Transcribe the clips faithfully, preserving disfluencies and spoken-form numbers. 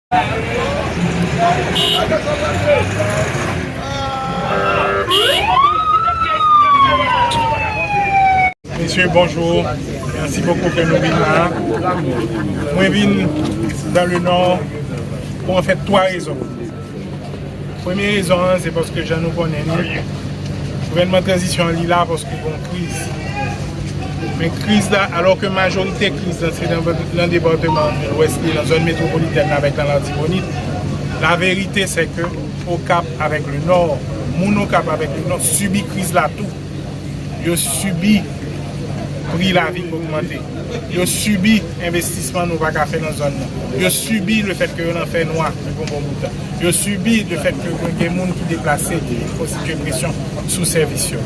Mesye, bonjou. Mèsi bokou ke nou vin la. Mwen vin dan le nò pou an fèt twa rezon. Premye rezon an, se paske jan nou konnen li, gouvènman tranzisyon an li la paske gon kriz. Men kriz la, alò ke majorite kriz lan se nan, nan depatman Lwès li, nan zòn metwopolitèn avèk nan Latibonit, laverite se ke Okap avèk le Nò, moun Okap avèk le Nò sibi kriz la tou. Yo sibi pri lavi k ogmante. Yo sibi envestisman nou pa ka fè nan zòn nan. Yo sibi lefèt ke yo nan fènwa depi yon bon bout tan. Yo sibi lefèt ke gen moun ki deplase, ki vin konstitye presyon sou sèvis yo.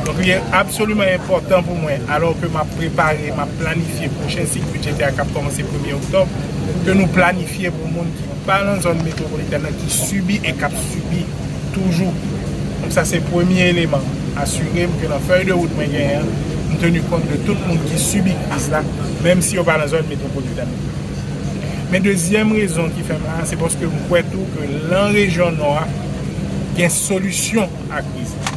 Donk, li absoliman enpòtan pou mwen, alò ke m ap prepare, m ap planifye pwochen sik bidjetè a k ap kòmanse premye oktòb, ke nou planifye pou moun ki pa nan zòn metwopolitèn nan ki sibi e k ap sibi toujou. Donk sa se premye eleman. Asire m ke nan fèy de wout mwen genyen an, m teni kont de tout moun ki sibi kriz la, menm si yo pa nan zòn metwopolitèn nan. Men dezyèm rezon ki fè m la, se paske m kwè tou ke lan rejyon Nò a, gen solisyon a kriz la.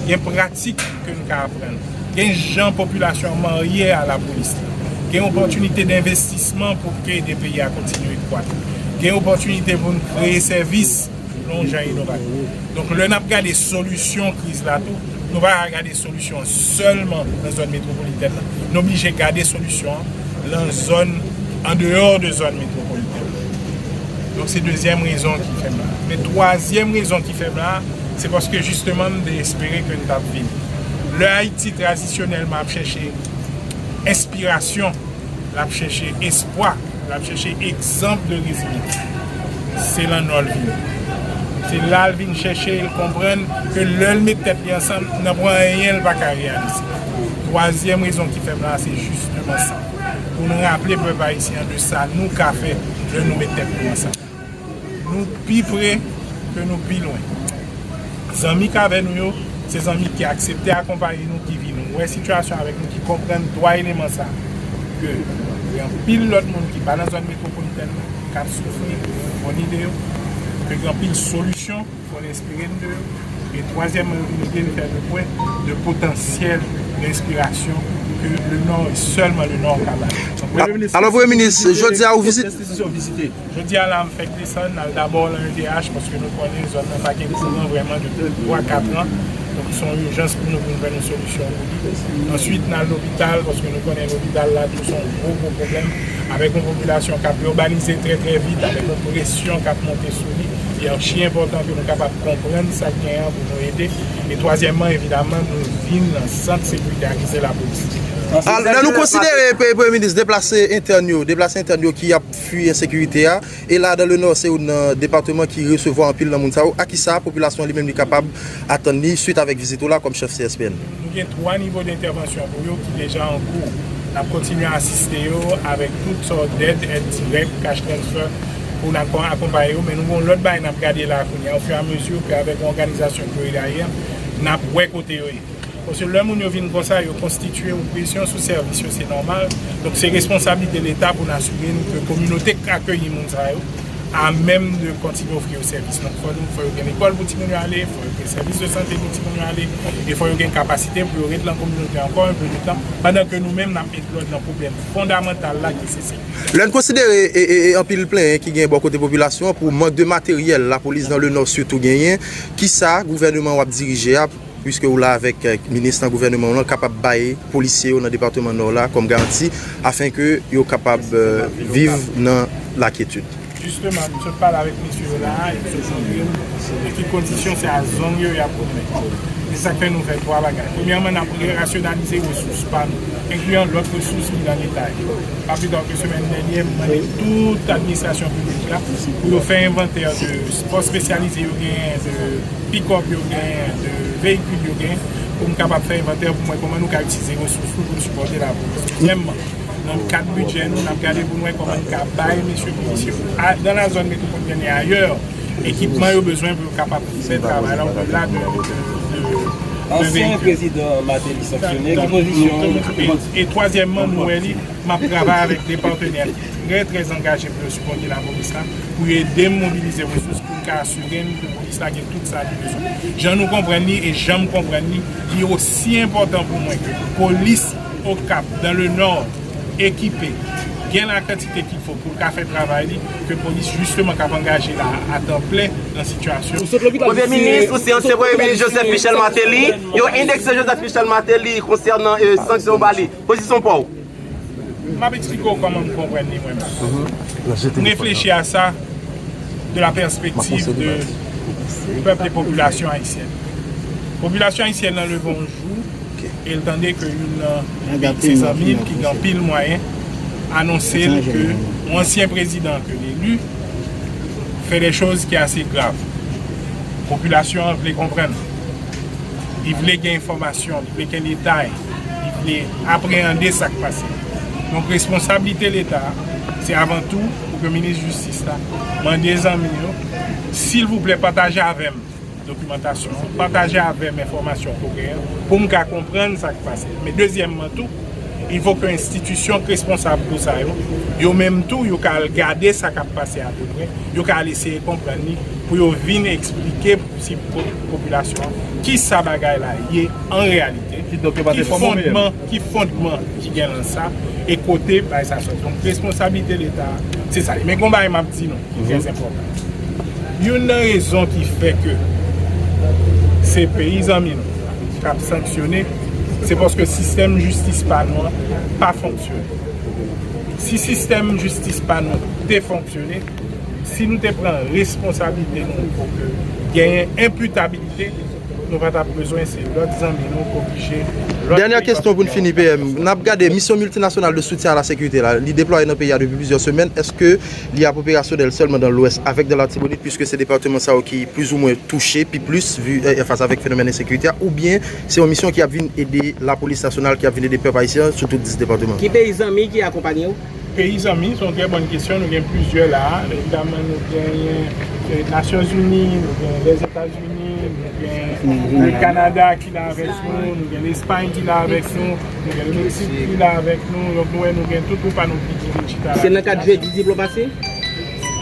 Gen pratik ke n ka aprann. Gen jan popilasyon an marye a lapolis la. Gen opòtinite denvestisman pou ke ede peyi a kontinye kwat. Gen opòtinite pou n kreye sèvis nan yon jan inovatif. Donk, lè n ap gade solisyon kriz la tou, nou pa ka gade solisyon an sèlman nan zòn metwopolitèn nan. Nou oblije gade solisyon an nan zòn andeyò de zòn metwopolitèn. Donk, se dezyèm rezon ki fè m la. Men twazyèm rezon ki fè m la, se paske jisteman m te espere ke n t ap vini. Lè Ayiti tradisyonèlman ap chèche enspirasyon, l ap chèche espwa, l ap chèche egzanp de rezilyans, se lan Nò l vini. Se la l vin chèche, l konprann ke lè l met tèt li ansanm, nan pwen anyen l pa ka reyalize. Twazyèm rezon ki fè m la, se jisteman sa. Pou n raple pèp ayisyen an de sa nou ka fè lè nou met tèt nou ansanm. Nou pi pre ke nou pi lwen. Zanmi k avè nou yo, se zanmi ki aksepte akonpaye nou, ki vin wè sitiyasyon avèk nou, ki konprann twa eleman sa a. Ke gen anpil lòt moun ki pa nan zòn metwopolitèn nan, k ap soufri, fò n ede yo. Ke gen anpil solisyon, fò n enspire n de yo. E twazyèmman, yo vin ede n fè le pwen de potansyèl de enspirasyon ke le Nò e sèlman le Nò ka bay. Donk, Premye Minis, alò, Premye Minis, jodi a ou vizit- Jodi a la, m fèk desann, n al dabò lan E D H, paske nou konnen zòn nan pa gen kouran vrèman depi twa, kat an. Donk, se yon ijans pou nou, pou nou jwenn yon solisyon pou li. Answit, n al lopital, paske nou konnen lopital la tou se yon gwo, gwo pwoblèm. Avèk yon popilasyon k ap irbanize trè, trè vit, avèk yon presyon k ap monte sou li, li achi enpòtan ke nou kapab konprann sa k genyen an pou nou ede. E twazyèmman, evidaman, nou vin nan sant sekirite a ki se lapolis. Al, lè nou konsidere, Premye Minis, deplase entèn yo, deplase entèn yo ki ap fui ensekirite a, e la, dan le Nò, se youn nan depatman ki resevwa anpil nan moun sa yo. A kisa popilasyon an li menm li kapab atann li swit avèk vizit ou la kòm chèf C S P N? Nou gen twa nivo de entèvansyon pou yo ki deja an kou. N ap kontinye asiste yo avèk tout sòt dèd, èd dirèk, cash transfer, pou n ak-, akonpaye yo. Men nou gen yon lòt bagay n ap gade la kounye a, ofiramezi ke avèk yon òganizasyon ki rele AIM, n ap wè kote yo ye. Paske lè moun yo vin konsa, yo konstitye yon presyon sou sèvis yo, se nòmal. Donk, se responsablite Leta pou n asire n ke kominote k akeyi moun sa yo a menm de kontinye ofri yo sèvis. Donk, fò nou, fò yo gen lekòl pou timoun yo ale, fò yo gen sèvis de sante pou timoun yo ale, e fò yo gen kapasite pou yo ret lan kominote ankò yon pe de tan, pandan ke nou menm, n ap met lòd nan pwoblèm fondamantal la, ki se sekirite. Lè n konsidere e, e, e anpil plenyen ki gen bò kote popilasyon an pou mank de materyèl lapolis dan le Nò sitou genyen, kisa gouvèneman w ap dirije a, piske ou la avèk, eh, minis nan gouvèneman w lan, kapab bay polisye yo nan depatman Nò la kòm garanti, afen ke yo kapab, eh, viv nan lakyetid? Jisteman, m sot pale avèk mesye yo la a, e yo sot montre m nan ki kondisyon se a zong yo y ap goumen. Se sa k fè nou fè twa bagay. Premyèman, n ap rasyonalize resous pa nou, enkliyan lòt resous ki nan Leta yo. Pa pita ke semèn dènyè, m mande tout administrasyon piblik la pou yo fè envantè de spò espesyalize yo genyen, de pikòp yo genyen, de veyikil yo genyen, pou m kapab fè envantè pou m wè kòman nou ka itilize resous nou pou n sipòte lapolis. Dezyèmman, nan kad bidjè nou, n ap gade pou n wè kòman n ka bay mesye polisye yo, a, dans la zone métropolitaine et ailleurs, ekipman yo bezwen pou yo kapab fè travay la, au-delà de, de, de, de veyikil. Ansyen prezidan Martelly sanksyone, ki pozisyon ou? E, e twazyèmman, nou wè li, m ap travay avèk de patnè ki trè, trè angaje pou yo sipòte lapolis la, pou yo ede m mobilize resous pou m ka asire m ke polis la gen tout sa li bezwen. Jan nou konprann li e jan m konprann li, li osi enpòtan pou mwen ke polis Okap, dans le Nord, ekipe, gen la kantite ki fo pou l ka fè travay li, ke polis jisteman k ap angaje la a tan plen nan sitiyasyon. Premye minis, ou se ansyen premye minis Joseph Michel Martelly, yo endekse Joseph Michel Martelly konsènan, eh, sanksyon yo ba li. Pozisyon pa w? M ap eksplike w kòman m konprann li mwen menm. M reflechi a sa de la pèspektiv de pèp e popilasyon ayisyèn. Popilasyon ayisyèn nan leve yon jou e l tande ke youn nan se zanmi l ki gen anpil mwayen anonse l ke yon ansyen prezidan ke l eli fè de choz ki ase grav. Popilasyon an vle konprann. Li vle gen enfòmasyon, li vle gen detay, li vle apreyande sa k pase. Donk, responsablite Leta, se avan tou pou ke minis jistis la mande zanmi yo, silvouplè, pataje avè m dokimantasyon an, pataje avè m enfòmasyon ke w genyen pou m ka konprann sa k pase. Men dezyèmman tou, il faut que enstitisyon k responsab pou sa yo, yo menm tou, yo ka al gade sa k ap pase apeprè, yo ka al eseye konprann li pou yo vin eksplike si po-, popilasyon an ki sa bagay la ye an reyalite, ki fondman, ki fondman ki gen nan sa, e kote bagay sa soti. Donk, responsablite Leta, se sa. Men gon bagay m ap di nou, ki trè enpòtan. Youn nan rezon ki fè ke se peyi zanmi nou k ap sanksyone, se paske sistèm jistis pa nou an pa fonksyone. Si sistèm jistis pa nou te fonksyone, si nou te pran responsablite nou pou ke genyen enpitabilite, nou pa t ap bezwen se lòt zanmi nou k oblije. Dènyè kesyon pou n fini, P M. N ap gade misyon miltinasyonal de soutyen a la sekirite la, li deplwaye nan peyi a depi plizyè semèn. Èske li ap operasyonèl sèlman nan Lwès avèk nan Latibonit, piske se depatman sa yo ki plizoumwen touche pi plis, vi, eh, fas avèk fenomèn ensekirite a, oubyen se yon misyon ki ap vin ede lapolis nasyonal, ki ap vin ede pèp ayisyen an sou tout dis depatman? Ki peyi zanmi ki akonpanye w? Peyi zanmi, se yon trè bòn kesyon. Nou gen plizyè la. Evidaman, nou gen, eh, Nasyonzini, nou gen Lèzetazini, nou gen, eh, Kanada ki la avèk nou, nou gen Lespay ki la avèk nou, nou gen Meksik ki la avèk nou. Donk, nou wè, nou gen tout gwoup pa nou ki, ki chita la. Se nan kad jedi diplomasi?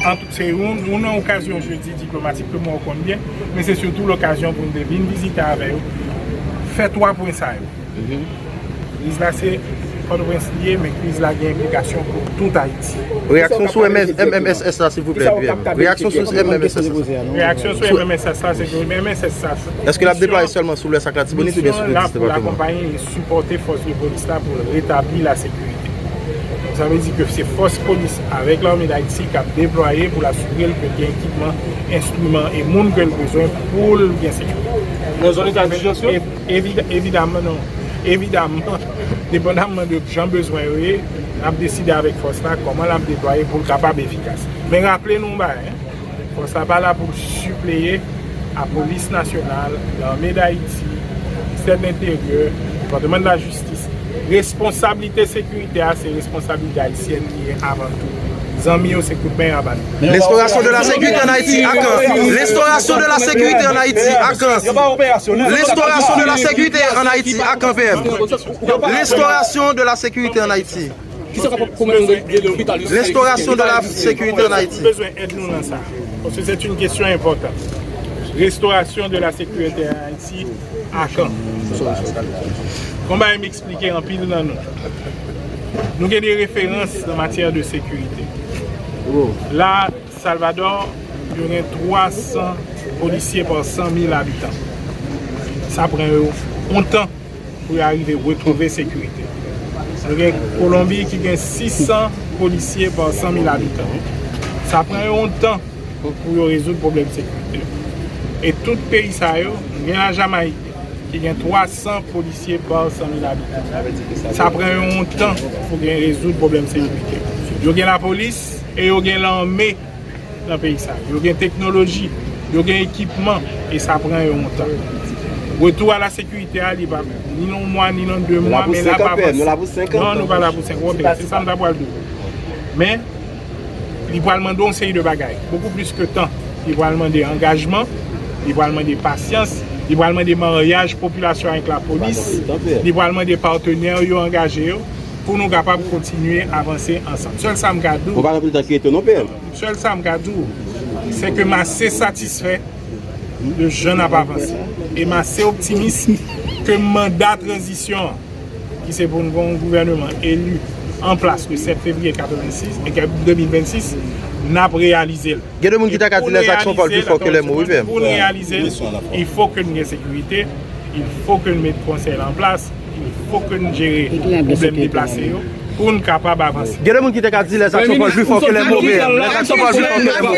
An tou, se yon, yon nan okazyon jedi diplomatik ke mwen konn byen, men se sitou lokazyon pou n te vin vizite avè yo, fè twa pwen sa yo. Kriz la se Pòtoprens li ye, men kriz la gen enplikasyon pou tout Ayiti. Reyaksyon sou M M S S la, silvouplè, P M. Reyaksyon sou M M S S la. Reyaksyon sou M M S S la, se ke M M S S la, èske l ap deplwaye sèlman sou Lwès ak Latibonit oubyen sou tout dis depatman? Misyon l la pou l akonpaye e sipòte fòs de polis la pou l retabli la sekirite. Sa vle di ke se fòs polis avèk Lame d Ayiti k ap deplwaye pou l asire l ke l gen ekipman, enstriman e moun ke l bezwen pou l gen sekirite. Nan zòn eta dijans yo? Evi-, evidaman, non. Evidaman, depandamman de jan bezwen yo ye, n ap deside avèk fòs la kòman l ap deplwaye pou l kapab efikas. Men raple nou yon bagay, hein. Fòs la pa la pou l sipleye a Polis Nasyonal, Lame d Ayiti, Ministè de Lenteryè, Depatman de la Jistis. Responsablite sekirite a, se responsablite ayisyèn li ye avan tou. Zanmi yo, se kout men y ap ba nou. L'instauration de la sécurité en Haïti, à quand? L'instauration de la sécurité en Haïti, à quand? L'instauration de la sécurité en Haïti, à quand, P M? L'instauration de la sécurité en Haïti. L'instauration de la sécurité en Haïti. Bezwen èd nou nan sa. Paske se yon kesyon enpòtan. Restauration de la sécurité en Haïti, à quand? Konba m eksplike anpil nan nou. Nou gen de referans nan matyè de sekirite. La, Salvador, yo gen twa san polisye pa san mil abitan. Sa pran yo yon tan pou yo arive retwouve sekirite. Nou gen Kolonbi ki gen sis san polisye pa san mil abitan. Sa pran yo yon tan pou yo rezoud pwoblèm sekirite. E tout peyi sa yo, nou gen Lajamayik ki gen twa san polisye pa san mil abitan. Sa pran yo yon tan pou gen rezoud pwoblèm sekirite. Yo gen lapolis e yo gen lame nan peyi sa. Yo gen teknoloji, yo gen ekipman, e sa pran yo yon tan. Retou a la sekirite a, li pa ni nan yon mwa, ni nan de mwa, men l ap avanse. Non, nou pa la pou senk an, se sa m ta pral di w. Men, li pral mande yon seri de bagay, bokou plis ke tan. Li pral mande angajman, li pral mande pasyans, li pral mande maryaj popilasyon avèk lapolis, li pral mande patnè yo angaje yo. pou nou kapab kontinye avanse ansanm. Sèl sa m ka di w, Ou pa nan pil tan ki rete non, P M. Sèl sa m ka di w, se ke m ase satisfè de jan n ap avanse. E m ase optimis ke manda tranzisyon an, ki se pou n gen yon gouvèneman eli an plas le sèt fevriye katrevensis e ke de mil vennsis, n ap reyalize l. Gen de moun ki ta ka di les actions parlent plus fort que les mots, wi, P M. Pou n reyalize l, il faut que n gen sekirite, il faut que n met konsèy la an plas, il faut que n jere pwoblèm deplase yo, pou n kapab avanse. Gen de moun ki te ka di les actions parlent plus fort que les mots, P M. Les actions parlent plus fort que les mots.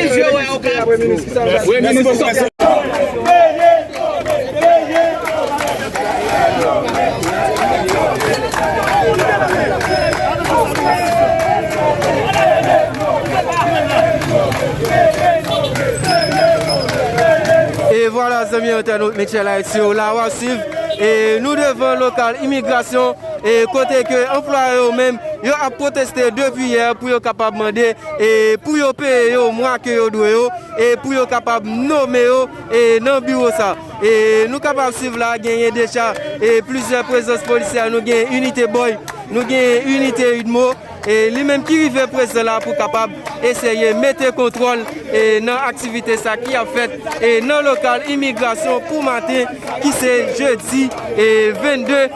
E vwala, zanmi entènot Metye Live, se w la w ap swiv. E nou devan lokal imigrasyon, e kote ke anplwaye yo menm, yo ap pwoteste depi yè pou yo kapab mande, e pou yo peye yo mwa ke yo dwe yo, e pou yo kapab nome yo, e nan biwo sa. E nou kapab swiv la, genyen deja, e plizyè prezans polisyè, nou gen inite Boy, nou gen inite Udmo, e li menm ki rive prezan la pou kapab eseye mete kontwòl, e nan aktivite sa ki ap fèt, e nan lokal imigrasyon pou maten, ki se jedi, e vennde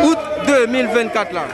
out de mil vennkat la.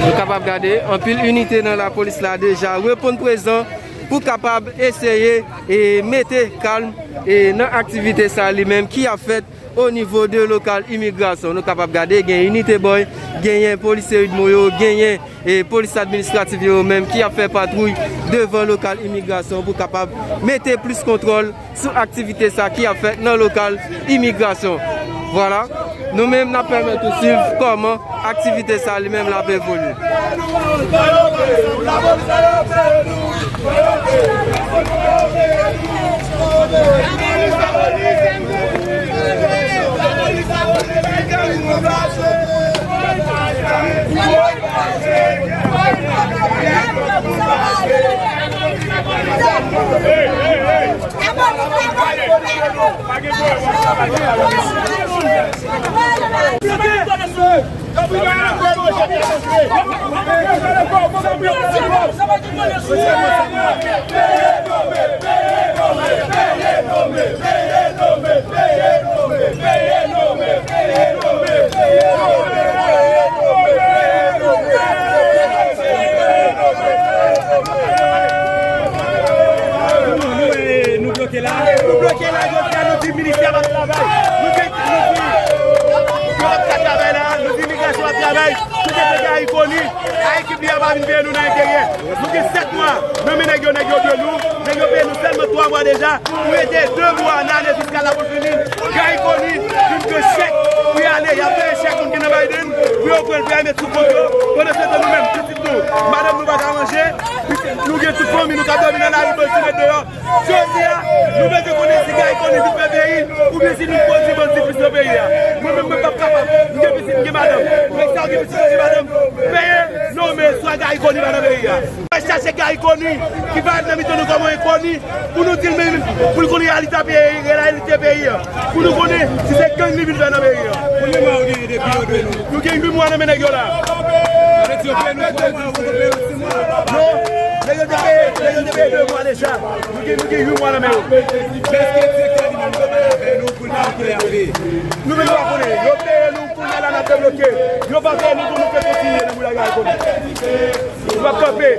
Nou kapab gade, anpil inite nan lapolis la deja reponn prezan pou kapab eseye e mete kalm e nan aktivite sa li menm ki ap fèt o nivo de lokal imigrasyon. Nou kapab gade, gen inite Boy, genyen polisye Udmo yo, genyen e polis administratif yo menm ki ap fè patwouy devan lokal imigrasyon pou kapab mete plis kontwòl sou aktivite sa ki ap fèt nan lokal imigrasyon. Vwala, nou menm n ap pèmèt ou swiv kòman aktivite sa li menm l ap evolye. Nou bloke la, nou bloke la, jodi a nou di ministè a p ap travay. Nou di, nou di, yo p ap ka travay la, nou di imigrasyon p ap travay. Tout se Garry Conille a ekip li a pa vin peye nou nan enterè. Nou gen sèt mwa nan men nèg yo, nèg yo dwe nou, nèg yo peye nou sèlman twa mwa deja. Pou rete de mwa nan ane fiskal la pou l fini, Garry Conille vin pran chèk pou y ale, y ap peye chèk moun ki nan Biden pou yo pran l, pou y al met sou kont yo. Pandansetan nou menm, pitit nou, madanm nou pa ka manje, pitit nou gen tout fanmi nou k ap dòmi nan lari, bandi met deyò. Jodi a, nou bezwen konnen si Garry Conille vin fè peyi, oubyen si nou pwodui bann siplis nan peyi a. Mwen menm, mwen p ap kapab, m gen pitit, m gen madanm. Mwen sa gen pitit, m gen madanm. Peye, nonmen, swa Garry Conille pa nan peyi a. Al chache Garry Conille, ki parèt nan mitan nou kòm yon enkoni, pou nou di l menm, pou l konn reyalite peyi, reyalite peyi a. Pou nou konnen si se gang li vin fè nan peyi a. Konbyen mwa yo genyen depi yo dwe nou? Nou gen uit mwa nan men nèg yo la. Sa vle di yo peye nou twa mwa, yo peye nou sis mwa. Non, nèg yo te peye, nèg yo te peye de mwa deja. Nou gen, nou gen uit mwa nan men yo. Èske direktè li menm li pa pale avè nou pou l di ki lè y ap peye? Nou menm nou pa konnen. Yo peye nou kounye a la n ap debloke. Yo pa peye nou pou nou fè kontinye nan boulay Garry Conille. Nou p ap kanpe.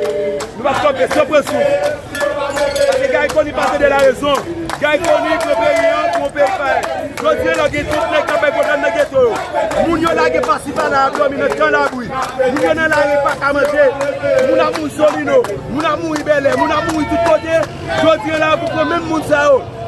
Nou p ap kanpe san pran souf. Paske Garry Conille pa tande la rezon. Garry Conille pran peyi an pou yon peyi pa l. Jodi a la gen tout nèg k ap bay pwoblèm nan geto yo. Moun yo lage pasi pala ap dòmi nan kan labri. Moun yo nan lari pa ka manje. Moun ap mouri Solino. Moun ap mouri Bèlè. Moun ap mouri tout kote. Jodi a la pou pran menm moun sa yo.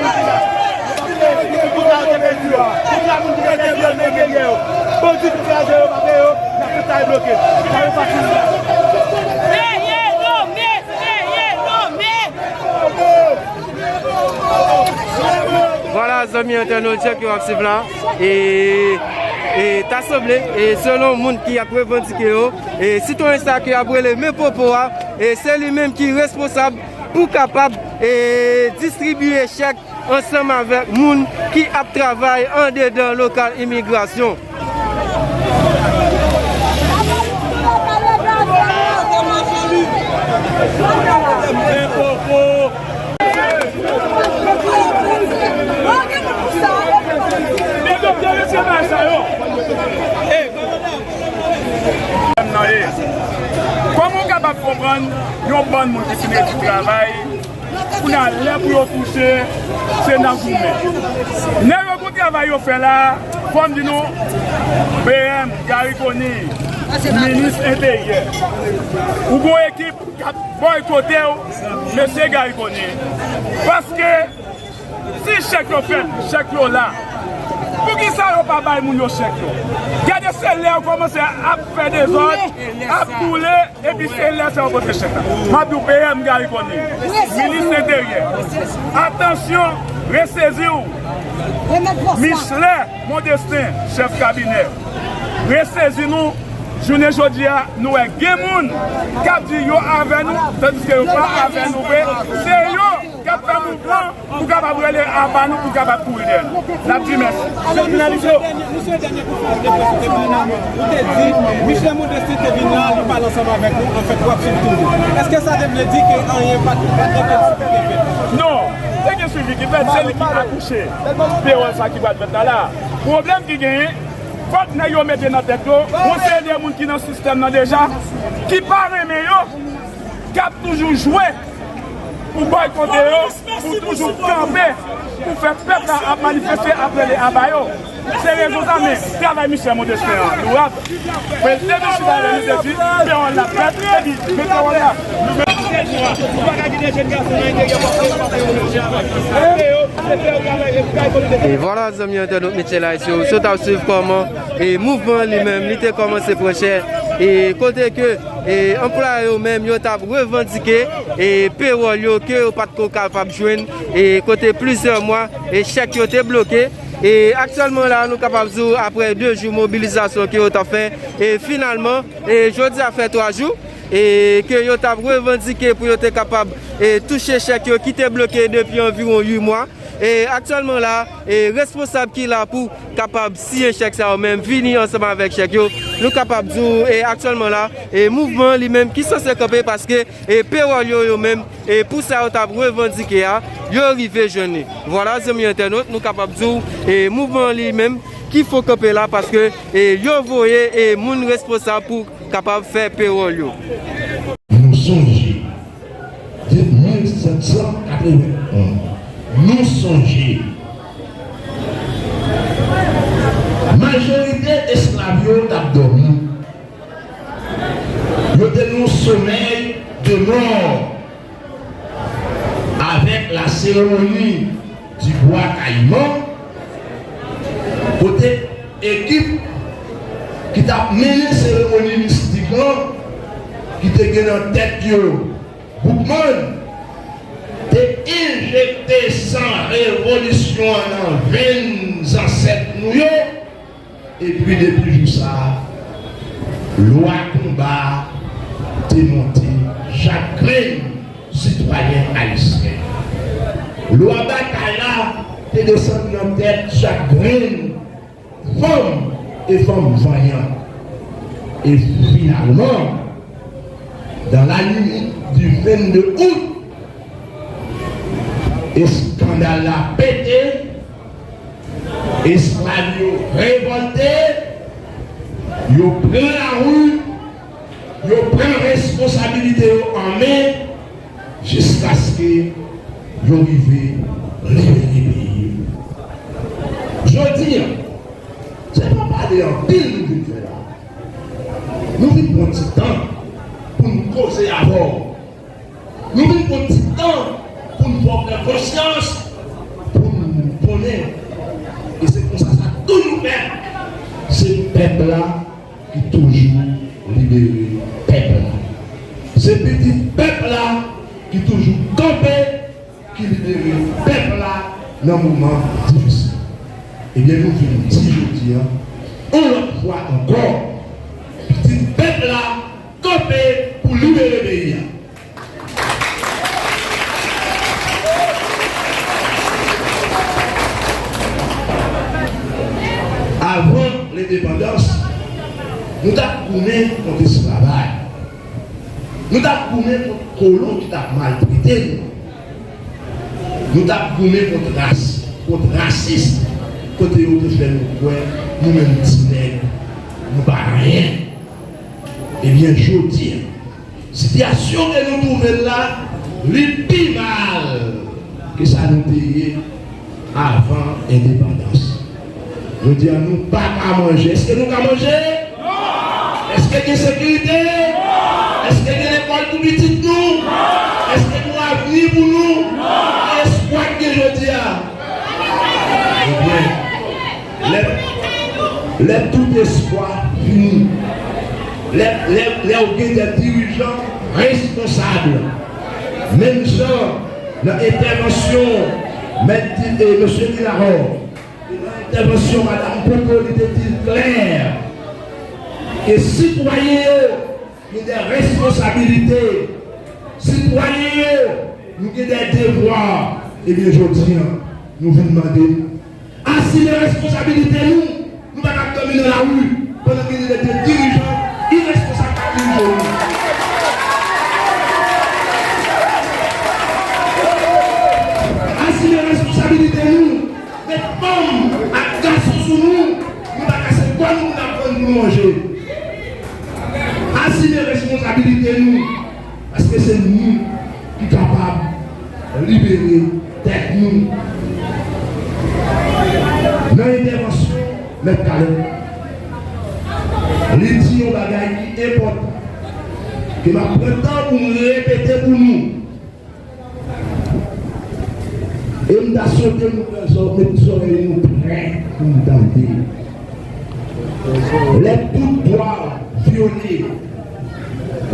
moun ki la. Yo pa peye, yo pa peye moun ki te pèdi yo. Tout la moun ki te pèdi yo, men dèyè yo. Bandi ki kraze yo, pa peye yo, n ap tout kay bloke. Sa yo pa fini. Veye nonmen, veye nonmen. Vwala, zanmi entènot yo ki w ap swiv la. E, e ta sanble, e selon moun ki ap revandike yo, e sitwayen sa ki ap rele Men Popo a, e se li menm ki responsab pou kapab, e distribiye chèk ansanm avèk moun ki ap travay andedan lokal imigrasyon. Kòman w kapab konprann yon bann moun ki fin redi travay, kounye a lè pou yo touche, se nan goumen. Nèg yo gon travay yo fè la, fò m di nou, B M, Garry Conille, minis enteryè. Ou gon ekip k ap bòykote w, mesye Garry Conille. Paske si chèk yo fèt, chèk yo la, Poukisa yo pa bay moun yo chèk yo? Gade, se lè yo kòmanse ap fè dezòd, ap boule, epi se lè sa yo pote chèk la. M ap di w, P M Garry Conille, minis enteryè, atansyon, resezi w. Michelet Mondestin, chèf kabinè, resezi nou. Jounen jodi a, nou wè gen moun k ap di yo avè nou, tandiske yo pa avè nou vre. Se yo k ap fè mouvman pou kapab rele aba nou, pou kapab kouri dèyè nou. N ap di mèsi. Jovenel, misye dènye, misye dènye konferans de près ou te bay la, ou te di Michelet Mondestin te vin la, li pale ansanm avèk nou, anfèt, w ap swiv toujou. Èske sa te vle di ke anyen pa t, pa t gen swivi ki te fèt? Non, te gen swivi ki fèt, se li ki akouche pewòl sa ki pral fèt la la. Pwoblèm ki genyen, fòk nèg yo mete nan tèt yo, yon seri de moun ki nan sistèm nan deja, ki pa renmen yo, k ap toujou jwe pou bòykote yo, pou toujou kanpe, pou fè pèp la ap manifeste, ap rele aba yo. Se rezon sa, men travay Michelet Mondestin an lourab. Prezidan te chita avè nou, te di, pewòl la fèt, epi men pewòl la. E vwala, zanmi entènot Michel Haïtien, si w t ap swiv kòman e mouvman an li menm, li te kòmanse, frè chè, e kote ke e anplwaye yo menm, yo t ap revandike e pewòl yo ke yo pa t ko kapab jwenn, e kote plizyè mwa e chèk yo te bloke. E aktyèlman la, nou kapab di w, apre de jou mobilizasyon ke yo t ap fè, e finalman, e jodi a fè twa jou e ke yo t ap revandike pou yo te kapab e touche chèk yo ki te bloke depi anviwon uit mwa. E aktyèlman la, e responsab ki la pou kapab siyen chèk sa yo menm, vini ansanm avèk chèk yo. Nou kapab di w, e aktyèlman la, e mouvman an li menm ki sanse kanpe, paske e pewòl yo, yo menm, e pou sa yo t ap revandike a, yo rive jwenn li. Vwala, zanmi entènot, nou kapab di w, e mouvman an li menm ki fon kanpe la, paske e yo voye e moun responsab pou kapab fè pewòl yo. Nou sonje, de mil sèt san katrevenn-onz, nou sonje, majorite esklav yo t ap dòmi. Yo te nan yon somèy de mò avèk la seremoni di bwa kayiman, kote ekip ki t ap mennen seremoni mistik lan, ki te gen nan tèt yo Boukman, te enjekte san revolisyon an nan venn zansèt nou yo. Epi depi jou sa a, lwa konba a te monte chak grenn sitwayen ayisyen. Lwa batay la te desann nan tèt chak grenn fanm e fanm vanyan. E finalman, dans la nuit du vingt-deux août, eskandal la pete, esklav yo revòlte, yo pran lari, yo pran responsabilite yo an men, jiskaske yo rive libere peyi yo. Jodi a, se pa pale anpil nou vin fè la. Nou vin pran ti tan pou n koze avè w. Nou vin pran ti tan pou n fè w pran konsyans, pou n konnen. E se konsa sa toujou fèt. Se pèp la ki toujou libere pèp la. Se pitit pèp la ki toujou kanpe, ki libere pèp la nan moman difisil. Ebyen, nou vin di jodi a, yon lòt fwa ankò, pitit pèp la kanpe pou libere peyi a. Avan lendepandans, nou t ap goumen kont esklavaj. Nou t ap goumen kont kolon ki t ap maltrete nou. Nou t ap goumen kont ras-, kont rasis, kote yo te fè nou kwè nou menm ti nèg, nou pa anyen. Ebyen, jodi a, sitiyasyon ke nou twouve n la, li pi mal ke sa nou te ye avan endepandans. Jodi a, nou pa ka manje. Èske nou ka manje? Èske gen sekirite? Èske gen lekòl pou pitit nou? Èske gen avni pou nou? Ki espwa k gen jodi a? Ebyen, lè Lè tout espwa fini, lè, lè, lè w gen de dirijan responsab, menm jan nan entèvansyon mèt Di-, e mesye Dilahò, e nan entèvansyon madanm Popo, li te di l klè ke sitwayen yo gen de responsabilite. Sitwayen yo, nou gen de devwa. Ebyen, jodi a, nou vin mande, asime responsabilite nou. Nou pa ka dòmi nan lari pandan gen de dirijan iresponsab k ap dirije nou. Asime responsabilite nou. Met fanm ak gason sou nou, nou pa ka se kò nou pou n ap vann pou nou manje. Asime responsabilite nou, paske se nou ki kapab libere tèt nou. Nan entèvansyon Mèt Caleb, li di yon bagay ki enpòtan, ke m ap pran tan pou m repete pou nou. E m ta swete nou fè zò-, met zòrèy nou prè pou n tande. Lè tout dwa vyole,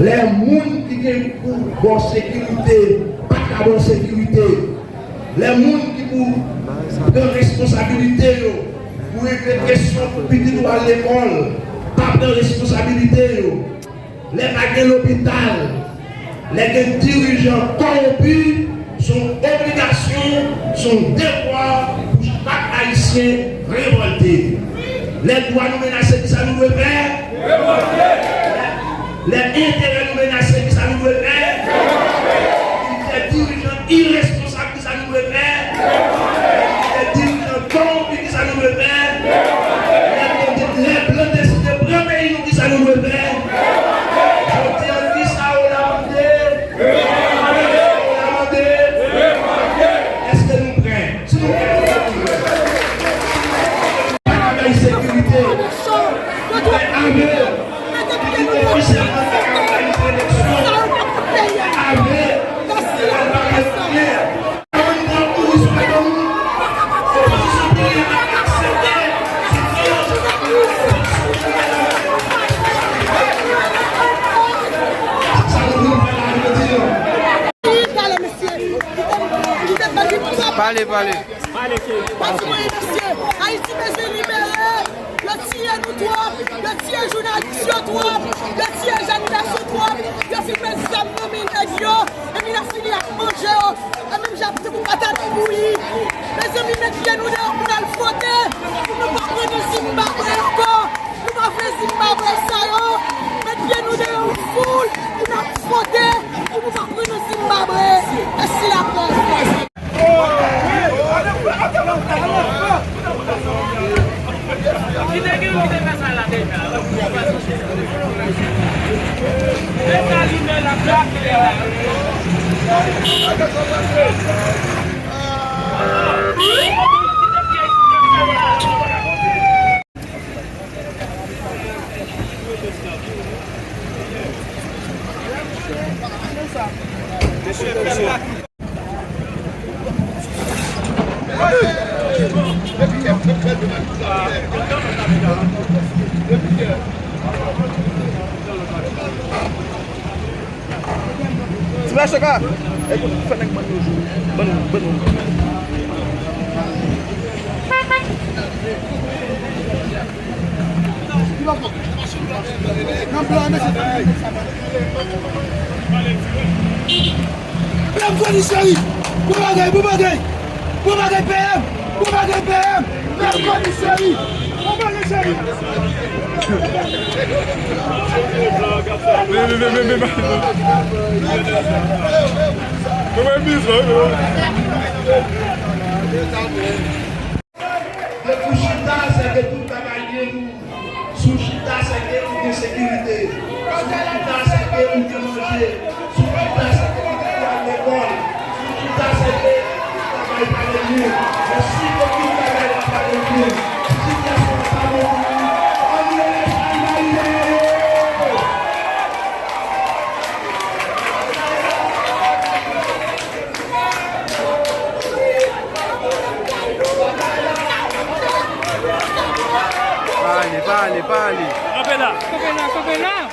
lè moun ki gen pou ba w sekirite pa ka ba w sekirite, lè moun ki pou pran responsabilite yo pou regle kesyon pou pitit ou al lekòl pa pran responsabilite yo, lè pa gen lopital, lè gen dirijan kòwonpi, se yon obligasyon, se yon devwa pou chak Ayisyen revòlte. Lè dwa nou menase, kisa nou dwe fè? Revòlte! Lè enterè nou menase, kisa nou dwe fè? Revòlte! Lè dirijan iresponsab, kisa nou dwe fè? Lè dirijan kòwonpi, kisa nou dwe fè? Lè, lè blan deside pran peyi nou, kisa nou dwe fè? Jodi a, kisa Ola mande? Kisa Ola mande? Èske nou prè? Si nou prè, nou prè. Pa ka bay sekirite. Nou prè avè. Mete pye nou deyò. Sa w pa pou peyi a. Mèsi a. Pale, pale. Pati mwen mesye, Ayiti bezwen libere. Yo tiye nou twòp, yo tiye jounalis yo twòp, yo tiye jèn gason twòp, yo fin met zam nan men nèg yo, epi y ap fini ak manje yo, e menm jan ap tankou patat bouyi. Mezanmi, met pye nou deyò pou n al vote, pou nou pa pran nan Zimbabwe ankò. Nou pa vle Zimbabwe sa yo. Met pye nou deyò an foul pou n al vote, pou nou pa pran nan Zimbabwe. Mèsi laprès. Ti mache ka. Ekout, fè nèg bann yo jou. Bann, bann. Nan blan, mesye. Mèm Koni cheri. Bon bagay, bon bagay. Bon bagay, P M. Bon bagay, P M. Mèm Koni cheri. Bon bagay, cheri. Depi w chita, se ke tout bagay byen pou ou. Si w chita, se ke ou gen sekirite. Si w chita, se ke ou gen manje. Si w chita, se ke pitit ou al lekòl. Si w chita, se ke travay pale byen. Men si okenn bagay pa pale byen, si sitiyasyon an pa bon pou ou, ann rele chay la libere yo! Ale, Pa ale, pa ale. Kanpe la. Kanpe la, kanpe la.